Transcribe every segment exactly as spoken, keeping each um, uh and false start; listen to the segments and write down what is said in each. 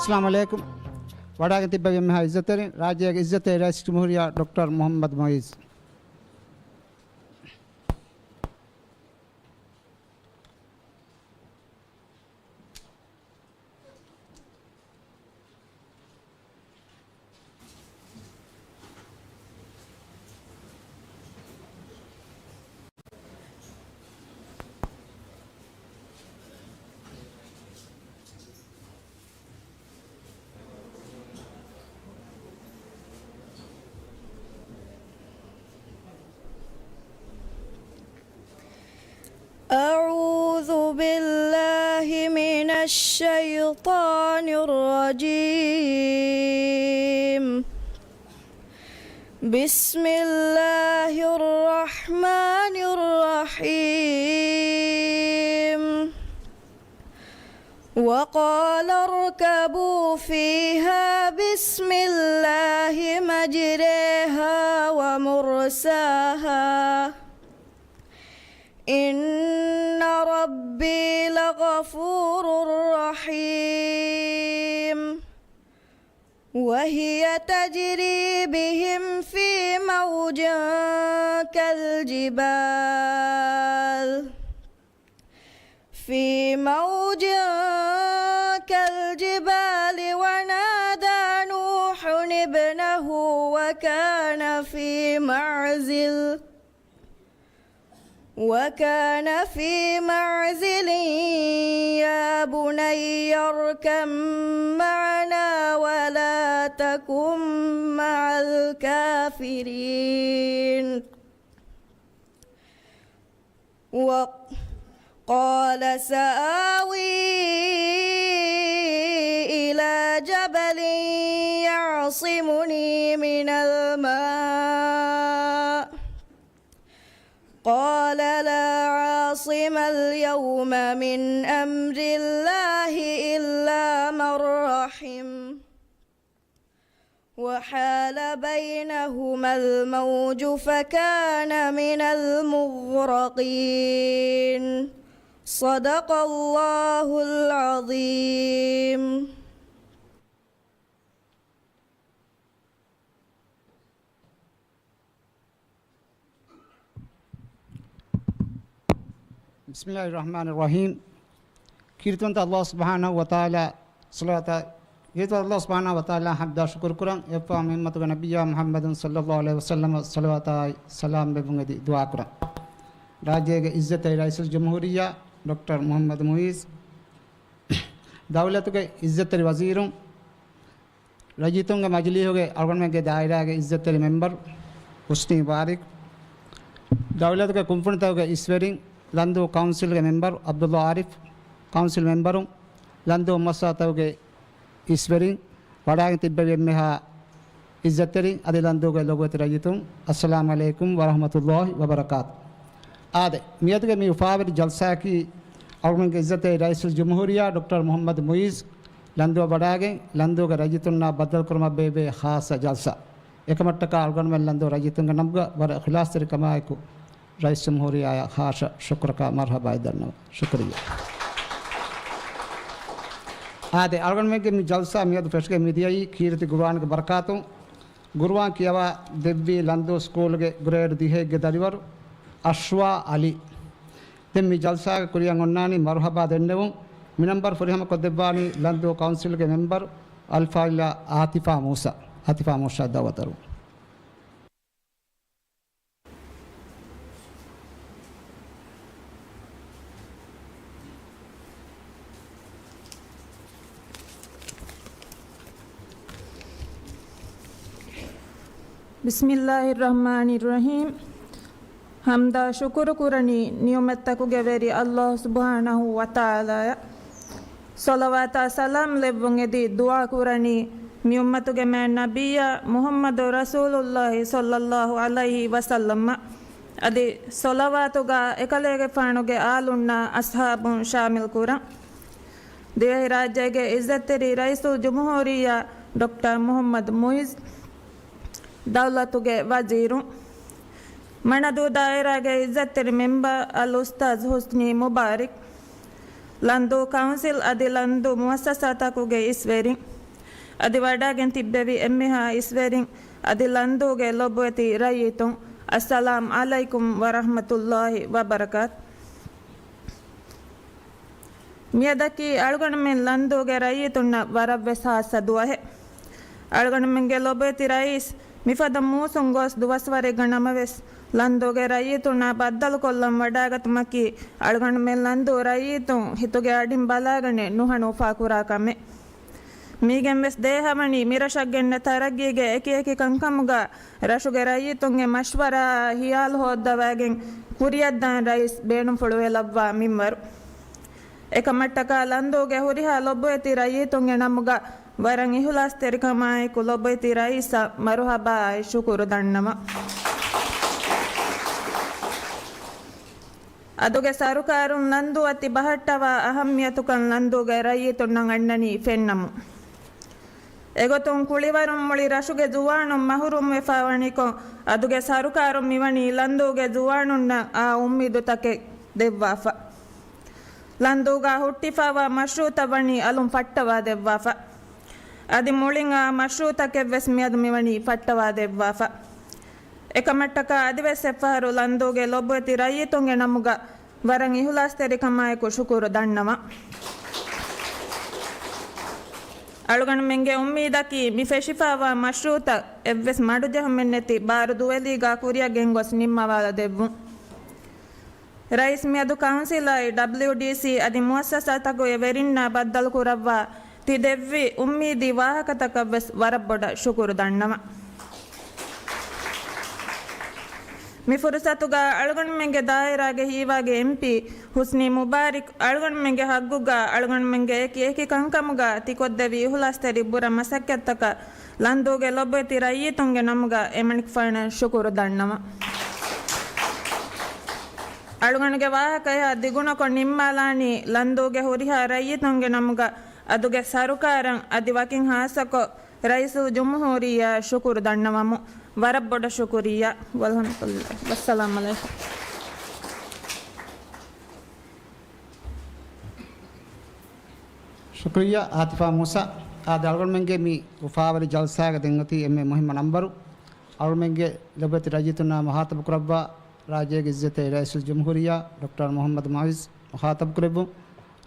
އައްސަލާމު ޢަލައިކުމް. ވަޑައިގެން ތިއްބެވި އެންމެހާ އިއްޒަތްތެރިން، ރާއްޖޭގެ އިއްޒަތްތެރި ރައީސް ޖުމްހޫރިއްޔާ ޑޮކްޓަރ މުޙައްމަދު މުޢިއްޒު. أعوذ بالله من الشيطان الرجيم. بسم الله الرحمن الرحيم. وقال اركبوا فيها بسم الله مجريها ومرساها إن ربي لغفور رحيم. وهي تجري بهم في موج كالجبال، في موج كالجبال ونادى نوح ابنه وكان في معزل وكان في معزل يا بني اركب معنا ولا تكن مع الكافرين. وقال سآوي إلى جبل يعصمني من الماء. قال لا عاصم اليوم من أمر الله إلا من رحم. وحال بينهما الموج فكان من المغرقين. صدق الله العظيم. بسم الله الرحمن الرحيم. ކީރިތިވަންތަ ﷲ ސުބްޙާނަހޫ ވަތަޢާލާ ޞަލަވާތާ، ކީރިތިވަންތަ ﷲ ސުބްޙާނަހޫ ވަތަޢާލާ ޙަމްދާ ޝުކުރު ކުރަން، އެއްފަހު މި އުއްމަތުގެ ނަބިއްޔާ މުޙައްމަދު ޞައްލައްލާހު ޢަލައިހި ވަސައްލަމަ ޞަލަވާތާއި ސަލާމް ލެއްވުން އެދި ދުޢާ ކުރަން. ރާއްޖޭގެ އިއްޒަތްތެރި ރައީސުލްޖުމްހޫރިއްޔާ ޑޮކްޓަރ މުޙައްމަދު މުޢިއްޒު، ދައުލަތުގެ އިއްޒަތްތެރި ވަޒީރުން، ރައްޔިތުންގެ މަޖިލީހުގެ އަޅުގަނޑުމެންގެ ދާއިރާގެ އިއްޒަތްތެރި މެމްބަރު ޙުސްނީ މުބާރިކް، ދައުލަތުގެ ކުންފުނިތަކުގެ އިސްވެރިން، ލަންދޫ ކައުންސިލްގެ މެމްބަރު ޢަބްދުﷲ ޢާރިފް، ކައުންސިލް މެމްބަރުން، ލަންދޫ މުއައްސަސާތަކުގެ އިސްވެރިން، ވަޑައިގެން ތިއްބެވި އެންމެހާ އިއްޒަތްތެރިން، އަދި ލަންދޫގެ ލޮބުވެތި ރައްޔިތުން، އައްސަލާމު ޢަލައިކުމް ވަރަޙްމަތުﷲ ވަބަރަކާތު. އާދެ، މިއަދުގެ މި އުފާވެރި ޖަލްސާއަކީ، އަޅުގަނޑުގެ އިއްޒަތްތެރި ރައީސުލްޖުމްހޫރިއްޔާ ޑޮކްޓަރ މުޙައްމަދު މުޢިއްޒު ލަންދޫއަށް ވަޑައިގެން، ލަންދޫގެ ރައްޔިތުންނާ ބައްދަލުކުރުމަށް ބޭއްވޭ ޚާއްޞަ ޖަލްސާ. އެކަމަށްޓަކާ އަޅުގަނޑުމެން ލަންދޫ ރައްޔިތުންގެ ނަމުގަ ވަރަށް އިޚްލާޞްތެރިކަމާއެކު ރައީސްޖުމްހޫރިއްޔާއަށް ޚާއްޞަ ޝުކުރަކާ މަރުޙަބާއެއް ދަންނަވަން. ޝުކުރިއްޔާ. އާދެ، އަޅުގަނޑުމެންގެ މި ޖަލްސާ މިއަދު ފެށިގެން މިދިޔައީ ކީރިތި ޤުރުއާނުގެ ބަރަކާތުން. ޤުރުއާން ކިޔަވާ ދެއްވީ ލަންދޫ ސްކޫލްގެ ގްރޭޑް ދިހައެއްގެ ދަރިވަރު އަޝްވާ ޢަލީ. ދެން މި ޖަލްސާގެ ކުރިއަށް އޮންނާނީ މަރުޙަބާ ދެންނެވުން. މިނަން ބަރު ފުރިހަމަކޮށްދެއްވާނީ ލަންދޫ ކައުންސިލްގެ މެމްބަރު އަލްފާޟިލާ އާތިފާ މޫސާ. އާތިފާ މޫސާ ދަޢުވަތު އަރު. بسم الله الرحمن الرحيم. ޙަމްދާ ޝުކުރު ކުރަނީ ނިޢުމަތްތަކުގެ ވެރި ﷲ ސުބްޙާނަހޫ ވަތަޢާލާއަށް. ޞަލަވާތާ ސަލާމް ލެއްވުން އެދި ދުޢާ ކުރަނީ މި އުއްމަތުގެ މާތް ނަބިއްޔާ މުޙައްމަދު ރަސޫލުﷲ ޞައްލައްލާހު ޢަލައިހި ވަސައްލަމަށް. އަދި ޞަލަވާތުގަ އެކަލޭގެފާނުގެ އާލުންނާ އަޞްޙާބުން ޝާމިލް ކުރަން. ދިވެހިރާއްޖޭގެ އިއްޒަތްތެރި ރައީސުލްޖުމްހޫރިއްޔާ ޑޮކްޓަރ މުޙައްމަދު މުޢިއްޒު، ދައުލަތުގެ ވަޒީރުން، މަނަދޫ ދާއިރާގެ އިއްޒަތްތެރި މެމްބަރު އަލްއުސްތާޛު ޙުސްނީ މުބާރިކް، ލަންދޫ ކައުންސިލް އަދި ލަންދޫ މުއައްސަސާތަކުގެ އިސްވެރިން، އަދި ވަޑާގެން ތިއްބެވި އެންމެހާ އިސްވެރިން އަދި ލަންދޫގެ ލޮބުވެތި ރައްޔިތުން، އައްސަލާމް ޢަލައިކުމް ވަރަޙްމަތުﷲި ވަބަރަކާތު. މިއަދަކީ އަޅުގަނޑުމެން ލަންދޫގެ ރައްޔިތުންނަށް ވަރަށްވެސް ޚާއްޞަ ދުވަހެއް. އަޅުގަނޑުމެންގެ ލޮބުވެތި ރައީސް މިފަދަ މޫސުން ގޮސް ދުވަސްވަރެއްގަ ނަމަވެސް، ލަންދޫގެ ރައްޔިތުންނާ ބައްދަލުކޮށްލަން ވަޑާގަތުމަކީ، އަޅުގަނޑުމެން ލަންދޫ ރައްޔިތުން ހިތުގެ އަޑިން ބަލާގަނެ ނުހަނު އުފާކުރާ ކަމެއް. މީގެންވެސް ދޭހަވަނީ މިރަށަށް ގެންނަ ތަރައްގީގެ އެކިއެކި ކަންކަމުގަ ރަށުގެ ރައްޔިތުންގެ މަޝްވަރާއާ ހިޔާލު ހޯއްދަވާގެން ކުރިއަށްދާން ރައީސް ބޭނުންފުޅުވެލައްވާ މިންވަރު. އެކަމަށްޓަކާ ލަންދޫގެ ހުރިހާ ލޮބުވެތި ރައްޔިތުންގެ ނަމުގަ ވަރަށް އިހުލާސްތެރިކަމާއެކު ލޮބުވެތި ރައީސަށް މަރުޙަބާއާއި ޝުކުރު ދަންނަވަން. އަދުގެ ސަރުކާރުން ލަންދޫއަށް ތި ބަހައްޓަވާ އަހައްމިޔަތުކަން ލަންދޫގެ ރައްޔިތުންނަށް އަންނަނީ ފެންނަމުން. އެގޮތުން ކުޅިވަރުން މުޅި ރަށުގެ ޒުވާނުން މަޙުރޫމްވެފާވަނިކޮށް، އަދުގެ ސަރުކާރުން މިވަނީ ލަންދޫގެ ޒުވާނުންނަށް އާ އުއްމީދުތަކެއް ދެއްވާފަ. ލަންދޫގަ ހުއްޓިފާވާ މަޝްރޫޢުތައް ވަނީ އަލުން ފައްޓަވާ ދެއްވާފަ. އަދި މުޅިން އާ މަޝްރޫޢުތަކެއްވެސް މިއަދު މިވަނީ ފައްޓަވާ ދެއްވާފަ. އެކަމަށްޓަކާ އަދިވެސް އެއްފަހަރު ލަންދޫގެ ލޮބުވެތި ރައްޔިތުންގެ ނަމުގަ ވަރަށް އިހުލާސްތެރިކަމާއެކު ޝުކުރު ދަންނަވަން. އަޅުގަނޑުމެންގެ އުއްމީދަކީ މި ފެށިފާވާ މަޝްރޫޢުތައް އެއްވެސް މަޑުޖެހުމެއްނެތި ބާރު ދުވެލީގާ ކުރިއަށް ގެންގޮސް ނިންމަވާލަ ދެއްވުން. ރައީސް މިއަދު ކައުންސިލާއި ޑަބްލިއުޑީސީ އަދި މުއައްސަސާތަކުގެ ވެރިންނާ ބައްދަލުކުރައްވާ ތި ދެއްވި އުއްމީދީ ވާހަކަތަކަށްވެސް ވަރަށް ބޮޑަށް ޝުކުރު ދަންނަވަން. މި ފުރުސަތުގަ އަޅުގަނޑުމެންގެ ދާއިރާގެ ހީވާގި އެމްޕީ ހުސްނީ މުބާރިކް އަޅުގަނޑުމެންގެ ހައްގުގަ އަޅުގަނޑުމެންގެ އެކި އެކި ކަންކަމުގަ ތި ކޮށްދެވި އިހުލާސްތެރި ބުރަ މަސައްކަތްތަކަށް ލަންދޫގެ ލޮބުވެތި ރައްޔިތުންގެ ނަމުގަ އެމަނިކުފާނަށް ޝުކުރު ދަންނަވަން. އަޅުގަނޑުގެ ވާހަކަ އެހާ ދިގުނުކޮށް ނިންމާލާނީ ލަންދޫގެ ހުރިހާ ރައްޔިތުންގެ ނަމުގަ އަދުގެ ސަރުކާރަށް އަދި ވަކިން ހާއްސަކޮށް ރައީސުލްޖުމްހޫރިއްޔާ ޝުކުރު ދަންނަވަމު. ވަރަށް ބޮޑަށް ޝުކުރިއްޔާ. ވައްސަލާމް ޢަލައިކުމް. ޝުކުރިއްޔާ އާތިފާ މޫސާ. އާދެ، އަޅުގަނޑުމެންގެ މި އުފާވެރި ޖަލްސާގަ ދެން އޮތީ އެންމެ މުހިއްމު ނަންބަރު. އަޅުގަނޑުމެންގެ ލޮބުވެތި ރައްޔިތުންނާ މުޚާޠަބު ކުރައްވާ ރާއްޖޭގެ އިއްޒަތްތެރި ރައީސުލްޖުމްހޫރިއްޔާ ޑޮކްޓަރ މުޙައްމަދު މުޢިއްޒު މުޚާޠަބު ކުރެއްވުން.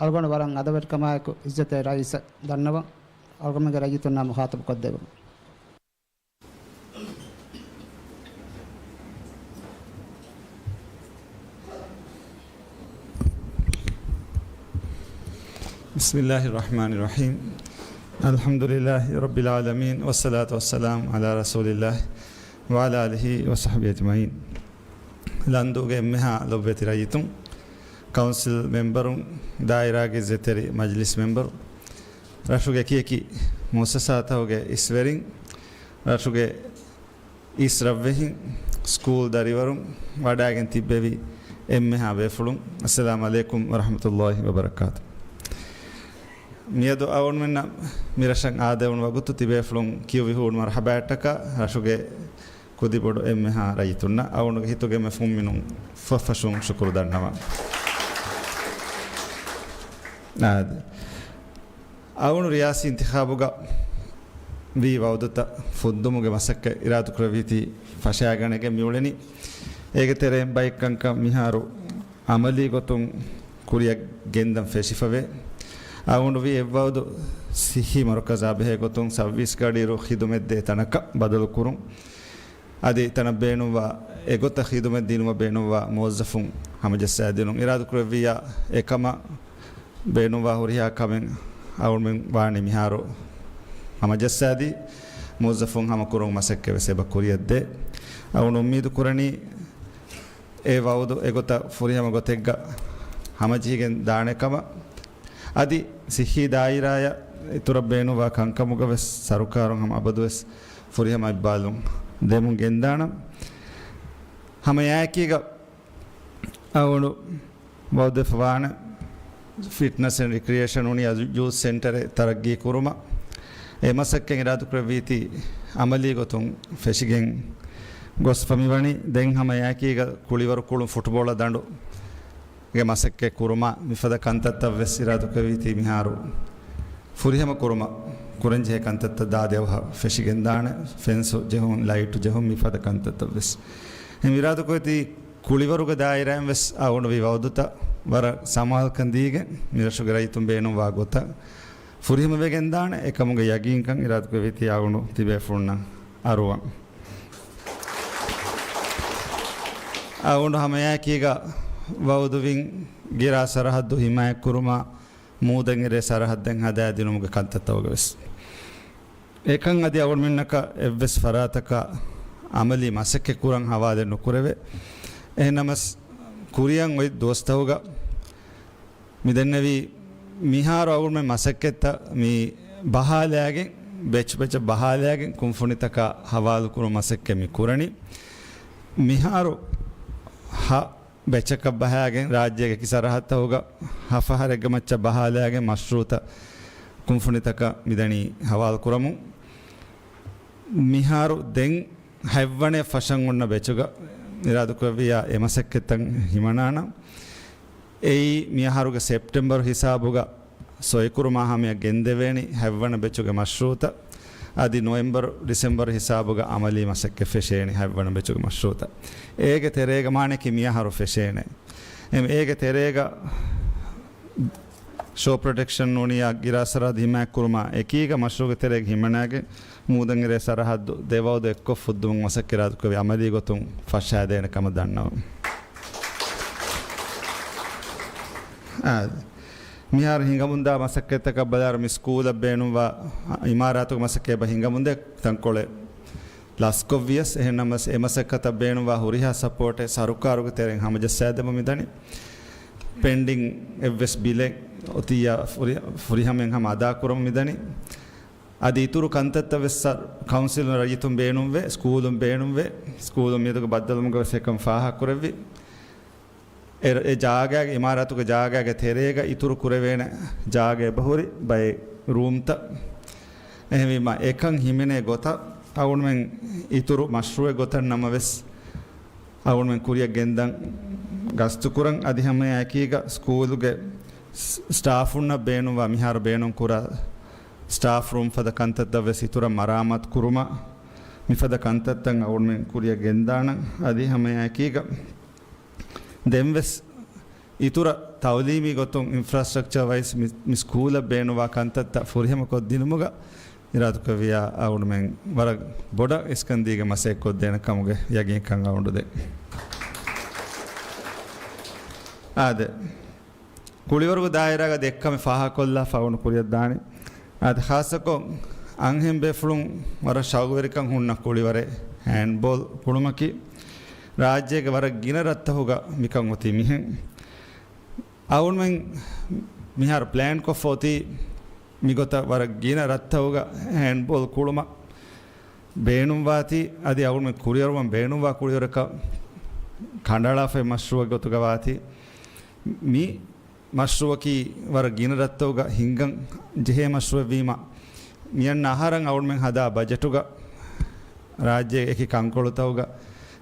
އަޅުގަނޑު ވަރަށް އަދަބުވެރިކަމާއެކު އިއްޒަތްތެރި ރައީސަށް ދަންނަވަން. އަޅުގަނޑުމެންގެ ރައްޔިތުންނާ މުޚާޠަބު ކޮށްދެއްވަމު. بسم الله الرحمن الرحيم. الحمد لله رب العالمين، والصلاة والسلام على رسول الله وعلى آله وصحبه أجمعين. ލަންދޫގެ އެންމެހާ ލޮބުވެތި ރައްޔިތުން، ކައުންސިލް މެމްބަރުން، ދާއިރާގެ އިއްޒަތްތެރި މަޖިލިސް މެމްބަރު، ރަށުގެ އެކިއެކި މުއައްސަސާތަކުގެ އިސްވެރިން، ރަށުގެ އިސް ރަށްވެހިން، ސްކޫލް ދަރިވަރުން، ވަޑާގެން ތިއްބެވި އެންމެހާ ބޭފުޅުން، އައްސަލާމް ޢަލައިކުމް ވަރަޙްމަތުﷲި ވަބަރަކާތު. މިއަދު އަޅުގަނޑުމެންނަށް މިރަށަށް އާދެވުނު ވަގުތު ތިބޭފުޅުން ކިޔުވި ހޫނު މަރުޙަބާއަށްޓަކާ ރަށުގެ ކުދިބޮޑު އެންމެހާ ރައްޔިތުންނަށް އަޅުގަނޑުގެ ހިތުގެ އެންމެ ފުންމިނުން ފަށްފަށުން ޝުކުރު ދަންނަވަން. އާދެ. އަޅުގަނޑު ރިޔާސީ އިންތިޚާބުގަ ވީ ވައުދުތައް ފުއްދުމުގެ މަސައްކަތް އިރާދަކުރެއްވީތީ ފަށާގަނެގެން މިއުޅެނީ. އޭގެ ތެރެއިން ބައެއް ކަންކަން މިހާރު އަމަލީ ގޮތުން ކުރިއަށް ގެންދަން ފެށިފަވޭ. އަޅުގަނޑު ވީ އެއްވައުދު ސިއްހީ މަރުކަޒާ ބެހޭ ގޮތުން ސައުވީސް ގަޑިއިރު ޚިދުމަތްދޭ ތަނަކަށް ބަދަލުކުރުން. އަދި ތަނަށް ބޭނުންވާ އެގޮތަށް ޚިދުމަތް ދިނުމަށް ބޭނުންވާ މުވައްޒަފުން ހަމަޖައްސާދިނުން އިރާދަކުރެއްވިއްޔާ، އެކަމަށް ބޭނުންވާ ހުރިހާ ކަމެއް އަޅުގަނޑުމެން ވާނީ މިހާރު ހަމަޖައްސާދީ، މުވައްޒަފުން ހަމަކުރުން މަސައްކަތް ވެސް އެބަ ކުރިއަށްދޭ. އަޅުގަނޑު އުއްމީދު ކުރަނީ، އެ ވައުދު އެގޮތަށް ފުރިހަމަ ގޮތެއްގަ ހަމަޖެހިގެން ދާނެ ކަމަށް. އަދި ސިއްހީ ދާއިރާއަށް އިތުރަށް ބޭނުންވާ ކަންކަމުގަ ވެސް ސަރުކާރުން ހަމަ އަބަދުވެސް ފުރިހަމަ އިއްބާލުން ދެމުން ގެންދާނަން. ހަމަ އެއާއެކީގަ އަޅުގަނޑު ވައުދުވެފަ ވާނެ ފިޓްނަސް އެންޑް ރިކްރިއޭޝަން އުނިޔަ ޔޫތު ސެންޓަރެއް ތަރައްގީ ކުރުމަށް. އެ މަސައްކަތް އިރާދަކުރެއްވީތީ އަމަލީ ގޮތުން ފެށިގެން ގޮސްފަ މިވަނީ. ދެން ހަމަ އެއާއެކީގަ ކުޅިވަރު ކުޅުން ފުޓްބޯޅަ ދަނޑު ގެ މަސައްކަތް ކުރުމަށް މިފަދަ ކަންތައްތައް ވެސް އިރާދަކުރެއްވީތީ މިހާރު ފުރިހަމަ ކުރުމަށް. ކުރަންޖެހޭ ކަންތައްތައް ދާދި އަވަހަށް ފެށިގެންދާނެ، ފެންސު ޖެހުން، ލައިޓު ޖެހުން، މިފަދަ ކަންތައްތައް ވެސް. އެހެން އިރާދަކޮށް އެތީ ކުޅިވަރުގެ ދާއިރާއިން ވެސް އަޅުގަނޑު ވީ ވައުދުތައް ވަރަށް ސަމާލުކަން ދީގެން، މިރަށުގެ ރައްޔިތުން ބޭނުންވާ ގޮތަށް ފުރިހަމަވެގެންދާނެ އެކަމުގެ ޔަގީންކަން އިރާދަކޮށް ވީތީ އަޅުގަނޑު ތިބޭފުޅުންނަށް އަރުވަން. އަޅުގަނޑު ހަމައެއާއެކީގަ ވައުދުވިން ގިރާ ސަރަހައްދު ހިމާޔަތްކުރުމާ، މޫދަށް އެރޭ ސަރަހައްދެއް ހަދާދިނުމުގެ ކަންތައްތަކުގަ ވެސް. އެކަން އަދި އަޅުގަނޑުމެންނަކަށް އެއްވެސް ފަރާތަކަށް އަމަލީ މަސައްކަތް ކުރަން ހަވާލެއް ނުކުރެވޭ. އެހެންނަމަސް، ކުރިއަށް އޮތް ދުވަސްތަކުގަ މި ދެންނެވީ، މިހާރު އަޅުގަނޑުމެން މަސައްކަތްތައް މި ބަހާލައިގެން، ބެޗް ބެޗަށް ބަހާލައިގެން ކުންފުނިތަކާ ހަވާލުކުރުމުގެ މަސައްކަތް މި ކުރަނީ. މިހާރު ހަ ބެޗަކަށް ބަހާގެން، ރާއްޖޭގެ އެކި ސަރަހައްދުތަކުގަ ހަފަހަރެއްގެ މައްޗަށް ބަހާލައިގެން މަޝްރޫއުތައް ކުންފުނިތަކަށް މިދަނީ ހަވާލު ކުރަމުން. މިހާރު ދެން ހަތްވަނަ ފަށަން އޮންނަ ބެޗުގަ އިރާދަކުރެއްވިއްޔާ އެ މަސައްކަތްތައް ހިމަނާނަން. އެއީ މިއަހަރުގެ ސެޕްޓެމްބަރު ހިސާބުގަ ސޮއިކުރުމާ ހަމަޔަށް ގެންދެވޭނީ ހަތްވަނަ ބެޗުގެ މަޝްރޫއުތައް. އަދި ނޮވެމްބަރު، ޑިސެމްބަރު ހިސާބުގަ އަމަލީ މަސައްކަތް ފެށޭނީ ހަތްވަނަ ބެޗުގެ މަޝްރޫއުތައް. އޭގެ ތެރޭގަ މާނައަކީ މިއަހަރު ފެށޭނެ. އެ-، އޭގެ ތެރޭގަ ޝޯ ޕްރޮޓެކްޝަން ނޫނިއްޔާ ގިރާ ސަރަހައްދު ހިމާޔަތްކުރުމާ އެކީގަ މަޝްރޫއުގެ ތެރޭގަ ހިމަނާގެން މޫދަށް އެރޭ ސަރަހައްދު ދެ ވައުދު އެއްކޮށް ފުއްދުމުގެ މަސައްކަތް އިރާދަކުރެއްވި އަމަލީ ގޮތުން ފަށާދޭނެ ކަމަށް ދަންނަވަން. އާ، މިހާރު ހިނގަމުންދާ މަސައްކަތްތަކަށް ބަލާއިރު މި ސްކޫލަށް ބޭނުންވާ އިމާރާތުގެ މަސައްކަތް އެބަ ހިނގަމުންދޭ ތަންކޮޅެއް ލަސްކޮށްވިޔަސް، އެހެންނަމަސް އެ މަސައްކަތަށް ބޭނުންވާ ހުރިހާ ސަޕޯޓެއް ސަރުކާރުގެ ތެރެއިން ހަމަޖައްސާދެމުން މިދަނީ. ޕެންޑިން އެއްވެސް ބިލެއް އޮތިއްޔާ ފުރި-، ފުރިހަމައިން ހަމަ އަދާކުރަމުން މިދަނީ. އަދި އިތުރު ކަންތައްތައް ވެސް ސަރު-، ކައުންސިލުން ރައްޔިތުން ބޭނުންވޭ، ސްކޫލުން ބޭނުންވޭ، ސްކޫލުން މިއަދުގެ ބައްދަލުވުމުގަ ވެސް އެކަން ފާހަގަކުރެއްވި. އެ، އެ ޖާގައިގެ އިމާރާތުގެ ޖާގައިގެ ތެރޭގަ އިތުރު ކުރެވޭނެ ޖާގަ އެބަހުރި ބައެއް ރޫމްތައް. އެހެންވީމަ، އެކަން ހިމެނޭ ގޮތަށް އަޅުގަނޑުމެން އިތުރު މަޝްރޫއެއް ގޮތަށް ނަމަވެސް، އަޅުގަނޑުމެން ކުރިއަށް ގެންދަން ގަސްތުކުރަން. އަދި ހަމައެއާއެކީގަ ސްކޫލުގެ ސް-، ސްޓާފުންނަށް ބޭނުންވާ މިހާރު ބޭނުންކުރާ ސްޓާފް ރޫމް ފަދަ ކަންތައްތައް ވެސް އިތުރަށް މަރާމާތު ކުރުމަށް މިފަދަ ކަންތައްތައް އަޅުގަނޑުމެން ކުރިއަށް ގެންދާނަން. އަދި ހަމައެއާއެކީގަ ދެންވެސް އިތުރަށް ތައުލީމީ ގޮތުން އިންފްރާސްޓްރަކްޗަރ ވައިސް މި، މި ސްކޫލަށް ބޭނުންވާ ކަންތައްތައް ފުރިހަމަ ކޮށްދިނުމުގަ އިރާދަކުރެއްވިއްޔާ އަޅުގަނޑުމެން ވަރަށް ބޮޑަށް އިސްކަންދީގެން މަސައްކަތް ކޮށްދޭނެ ކަމުގެ ޔަގީންކަން އަޅުގަނޑު ދޭ. އާދެ. ކުޅިވަރުގެ ދާއިރާގަ ދެއްކަމެއް ފާހަގަކޮށްލާފަ އަޅުގަނޑު ކުރިއަށްދާނެ. އާދެ، ޚާއްޞަކޮށް އަންހެން ބޭފުޅުން ވަރަށް ޝައުގުވެރިކަން ހުންނަ ކުޅިވަރެއް ހޭންޑްބޯލް ކުޅުމަކީ، ރާއްޖޭގެ ވަރަށް ގިނަ ރަށްތަކުގަ މިކަން އޮތީ މިހެން. އަޅުގަނޑުމެން މިހާރު ޕްލޭން ކޮށްފަ އޮތީ މިގޮތަށް ވަރަށް ގިނަ ރަށްތަކުގަ ހޭންޑްބޯލް ކުޅުމަށް ބޭނުންވާތީ، އަދި އަޅުގަނޑުމެން ކުރިއަރުވަން ބޭނުންވާ ކުޅިވަރަކަށް ކަނޑައަޅާފައި މަޝްރޫއެއް ގޮތުގަ ވާތީ. މި މަޝްރޫއަކީ ވަރަށް ގިނަ ރަށްތަކުގަ ހިންގަން ޖެހޭ މަޝްރޫއެއްވީމަ، މިއަންނަ އަހަރަށް އަޅުގަނޑުމެން ހަދާ ބަޖެޓުގަ ރާއްޖޭގެ އެކި ކަންކޮޅުތަކުގަ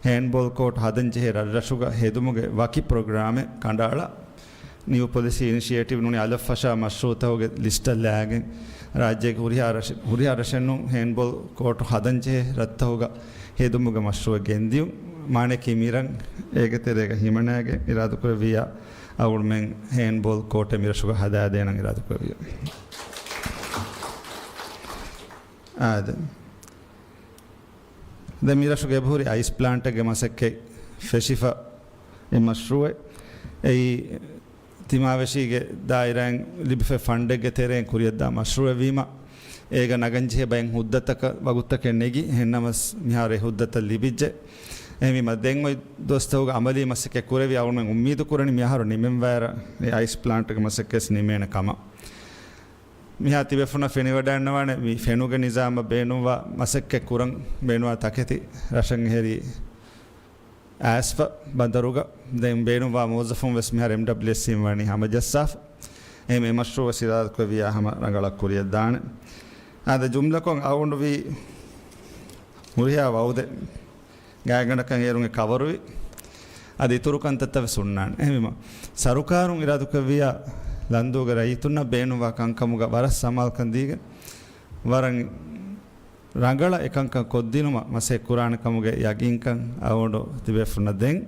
ހޭންޑްބޯލް ކޯޓް ހަދަން ޖެހޭ ރަށްރަށުގަ ހެދުމުގެ ވަކި ޕްރޮގްރާމެއް ކަނޑައަޅާ، ނިއު ޕޮލިސީ އިނިޝިއޭޓިވް ނޫނީ އަލަށްފަށާ މަޝްރޫއުތަކުގެ ލިސްޓަށް ލާގެން، ރާއްޖޭގެ ހުރިހާ ރަށެއް، ހުރިހާ ރަށެއް ނޫން ހޭންޑްބޯލް ކޯޓު ހަދަން ޖެހޭ ރަށްތަކުގަ ހެދުމުގެ މަޝްރޫއެއް ގެންދިޔުން. މާނައަކީ މިރަށް އޭގެ ތެރޭގަ ހިމަނާގެން އިރާދަކުރެއްވިއްޔާ އަޅުގަނޑުމެން ހޭންޑްބޯލް ކޯޓެއް މިރަށުގަ ހަދާދޭނަން އިރާދަކުރެއްވިއްޔާ. އާދެ. ދެން މިރަށުގެ އެބަހުރި އައިސް ޕްލާންޓެއްގެ މަސައްކަތް ފެށިފަ އެ މަޝްރޫއެއް. އެއީ ތިމާވެށީގެ ދާއިރާއިން ލިބިފައި ފަންޑެއްގެ ތެރެއިން ކުރިއަށްދާ މަޝްރޫއެއްވީމަ، އޭގަ ނަގަންޖެހޭ ބައެއް ހުއްދަތަކަށް ވަގުތުތަކެއް ނެގި، އެހެންނަމަސް މިހާރު އެ ހުއްދަތައް ލިބިއްޖެ. އެހެންވީމަ ދެން އޮތް ދުވަސްތަކުގަ އަމަލީ މަސައްކަތް ކުރެވި އަޅުގަނޑުމެން އުއްމީދު ކުރަނީ މިއަހަރު ނިމެންވާއިރަށް އެ އައިސް ޕްލާންޓްގެ މަސައްކަތް ނިމޭނެ ކަމަށް. މިހާ ތިބޭފުޅުންނަށް ފެނިވަޑައިގަންނަވާނެ މި ފެނުގެ ނިޒާމަށް ބޭނުންވާ މަސައްކަތް ކުރަން ބޭނުންވާ ތަކެތި ރަށަށް އެހެރީ އައިސްފަ ބަނދަރުގަ. ދެން ބޭނުންވާ މުވައްޒަފުން ވެސް މިހާރު އެމްޑަބްލިއުއެސްސީން ވަނީ ހަމަޖައްސާފަ. އެހެން އެ މަޝްރޫއަށް އިރާދަކުރެއްވިއްޔާ ހަމަ ރަނގަޅަށް ކުރިއަށްދާނެ. އާދެ، ޖުމްލަކޮށް އަޅުގަނޑު ވީ ހުރިހާ ވައުދެއް ގާތްގަނޑަކަށް އޭރުން އެ ކަވަރުވި. އަދި އިތުރު ކަންތައްތައް ވެސް ހުންނާނެ. އެހެންވީމަ، ސަރުކާރުން އިރާދަކުރެއްވިއްޔާ ލަންދޫގެ ރައްޔިތުންނަށް ބޭނުންވާ ކަންކަމުގަ ވަރަށް ސަމާލުކަން ދީގެން، ވަރަށް ރަނގަޅަށް އެކަންކަން ކޮށްދިނުމަށް މަސައްކަތް ކުރާނެ ކަމުގެ ޔަގީންކަން އަޅުގަނޑު ތިބޭފުޅުންނަށް ދެން.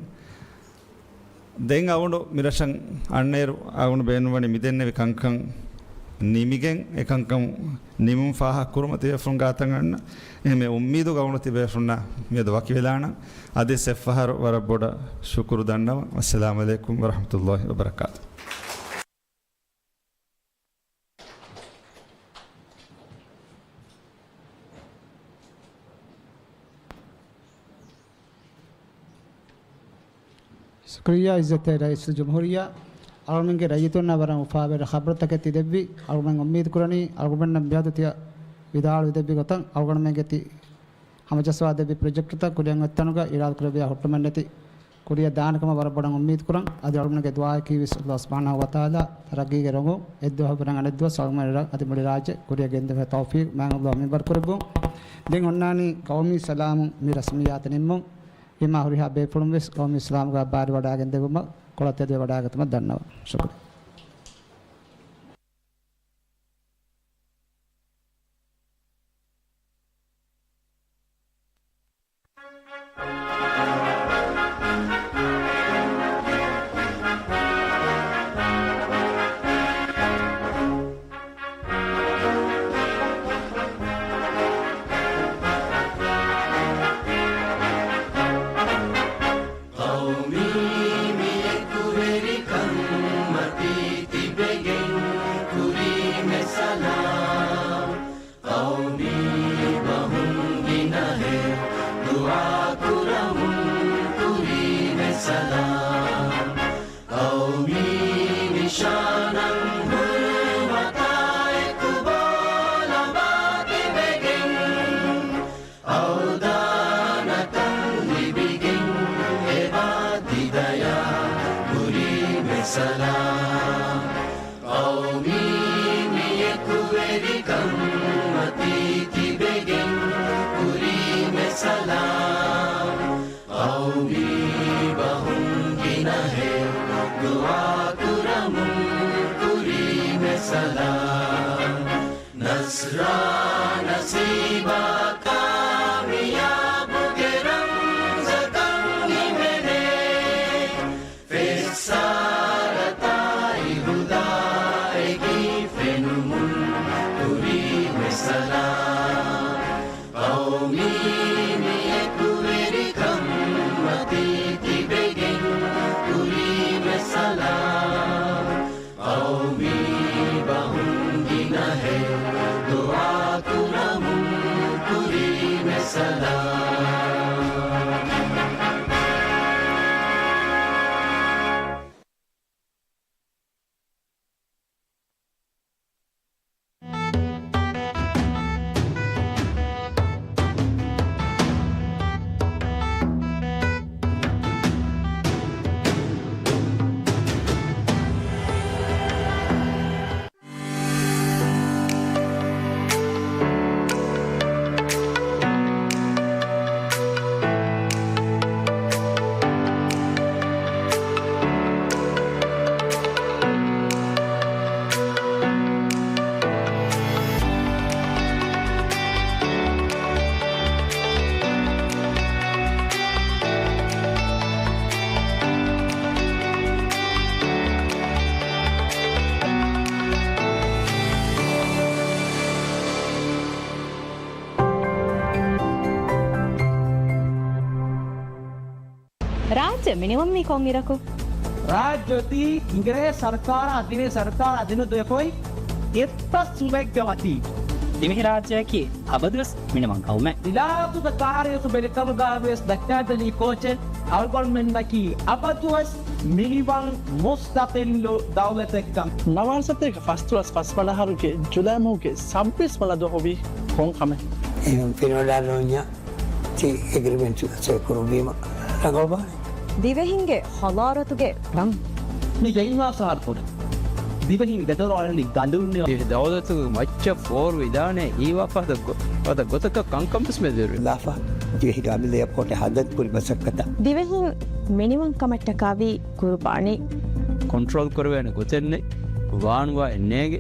ދެން އަޅުގަނޑު މިރަށަށް އަންނައިރު އަޅުގަނޑު ބޭނުންވަނީ މިދެންނެވި ކަންކަން ނިމިގެން، އެކަންކަން ނިމުން ފާހަގަކުރުމަށް ތިބޭފުޅުން ގާތަށް އަންނަ. އެހެން އުއްމީދުގަ އަޅުގަނޑު ތިބޭފުޅުންނާ މިއަދު ވަކިވެލާނަން. އަދި އެއްފަހަރު ވަރަށް ބޮޑަށް ޝުކުރު ދަންނަވަން. އައްސަލާމު ޢަލައިކުމް ވަރަޙްމަތުﷲ ވަބަރަކާތު. ޝުކުރިއްޔާ ޢިއްޒަތްތެރި ރައީސުލްޖުމްހޫރިއްޔާ. އަޅުގަނޑުމެންގެ ރައްޔިތުންނާ ވަރަށް އުފާވެރި ޚަބަރުތަކެއް ތި ދެއްވީ. އަޅުގަނޑުމެން އުއްމީދު ކުރަނީ އަޅުގަނޑުމެންނަށް މިއަދު ތިޔަ ވިދާޅުވި ދެއްވި ގޮތަށް އަޅުގަނޑުމެންގެ ތި ހަމަޖައްސަވާ ދެއްވި ޕްރޮޖެކްޓްތައް ކުރިއަށް އޮތްތަނުގަ އިރާދަކުރެއްވިޔާ ހުއްޓުމެއްނެތި ކުރިއަށް ދާނެ ކަމަށް ވަރަށް ބޮޑަށް އުއްމީދު ކުރަން. އަދި އަޅުގަނޑުގެ ދުޢާއަކީ ވެސް ﷲ ސުބްޙާނަހޫ ވަތަޢާލާ ތަރައްގީގެ ރޮނގުން އެއްދުވަހަކު ވެރިން އަނެއްދުވަސް އަޅުގަނޑުގެ ރަށް އަދި މުޅި ރާއްޖެ ކުރިއަށް ގެންދެވޭ ތައުފީޤު މާތް ﷲ މިންވަރު ކުރެއްވުން. ދެން އޮންނާނީ ޤައުމީ ސަލާމުން މި ރަސްމިއްޔާތު ނިންމުން. ވީމާ ހުރިހާ ބޭފުޅުން ވެސް ޤައުމީ ސަލާމުގަ ބާރިވަޑައިގެން ދެއްވުމަށް ކޮޅަށް ތެދުވެވަޑައިގަތުމަށް ދަންނަވަން. ޝުކުރިއްޔާ. ޤައުމީ މި އެކުވެރިކަން މަތީ ތިބެގެން ކުރީމެ ސަލާމް. ޤައުމީ ބަހުން ގިނަހެއް ދުޢާކުރަމުން ކުރީމެ ސަލާމް. ޤައުމީ ނިޝާނަށް ހުރުމަތާ އެކު ބޯލަމާ ތިބެގެން އަވްދާނަކަން ލިބިގެން އެބާ ތި ދަޔާ ކުރީމެ ސަލާމް. ޤައުމީ މި އެކުވެރިކަން މަތީ ތިބެގެން ކުރީމެ ސަލާމް. ޤައުމީ ބަހުން ގިނަހެއް ދުޢާކުރަމުން ކުރީމެ ސަލާމް. ނަޞްރާ ނަސީބާ ކާމިޔާބުގެ ރަމްޒަކަށް ހިމެނޭ. ފެއްސާރަތާއި ހުދާއެކީ ފެނުމުން ކުރީމެ ސަލާމް. ޤައުމީ މި އެކުވެރިކަން މަތީ ތިބެގެން ކުރީމެ ސަލާމް. ޤައުމީ ބަހުން ގިނަހެއް ދުޢާކުރަމުން ކުރީމެ ސަލާމް. ރާއްޖެ މިނިވަންވީ ކޮން އިރަކު؟ ރާއްޖެ އޮތީ އިނގިރޭސި ސަރުކާރާ ދިވެހި ސަރުކާރާ ދިނު ދުވެފައި އެއްފަސް ސުމެއްގެ މަތީ. ދިވެހިރާއްޖެއަކީ އަބަދުވެސް މިނިވަން ގައުމެއް. އިލާހުގެ ތާރީޚު ބެލިކަމުގަ ވެސް ދައްކާދެނީ ކޯޗެއް އަޅުގަނޑުމެންނަކީ އަބަދުވެސް މިނިވަން މުސްތަޤިއްލު ދައުލަތެއްކަން. ނަވާރަ ސަތޭކަ ފަސްދުވަސް ފަސްވަނަ އަހަރުގެ ޖުލައި މަހުގެ ސައްބީސް ވަނަ ދުވަހު ވީ ކޮން ކަމެއް؟ އެހެން ފިނަވަޅާލޯންޏާ ތި އެގްރިމެންޓް ސައިން ކުރުއްވީމަ ރަނގަޅު ބާނެ. ދިވެހިންގެ ޙަޟާރަތުގެ ރަން. މި ގެންވާ ސާރކުޑަ ދިވެހިން ގެދޮރު އަޅަނީ ގަނޑުންނެވި. ދިވެހި ދައުލަތުގެ މައްޗަށް ފޯރު ވިދާނެ ހީވާ ފަދަ ގޮ-، ފަދަ ގޮތަކަށް ކަންކަން ވެސް މެދުވެރިވެ. ލާފަ ދިވެހި ގާމިދަ އެއަރޕޯޓެއް ހަދަން ކުރި މަސައްކަތަށް. ދިވެހިން މިނިވަން ކަމަށްޓަކާވީ ޤުރުބާނީ. ކޮންޓްރޯލް ކުރެވޭނެ ގޮތެއް ނެތް، ވާނުވާއެއް ނޭނގެ.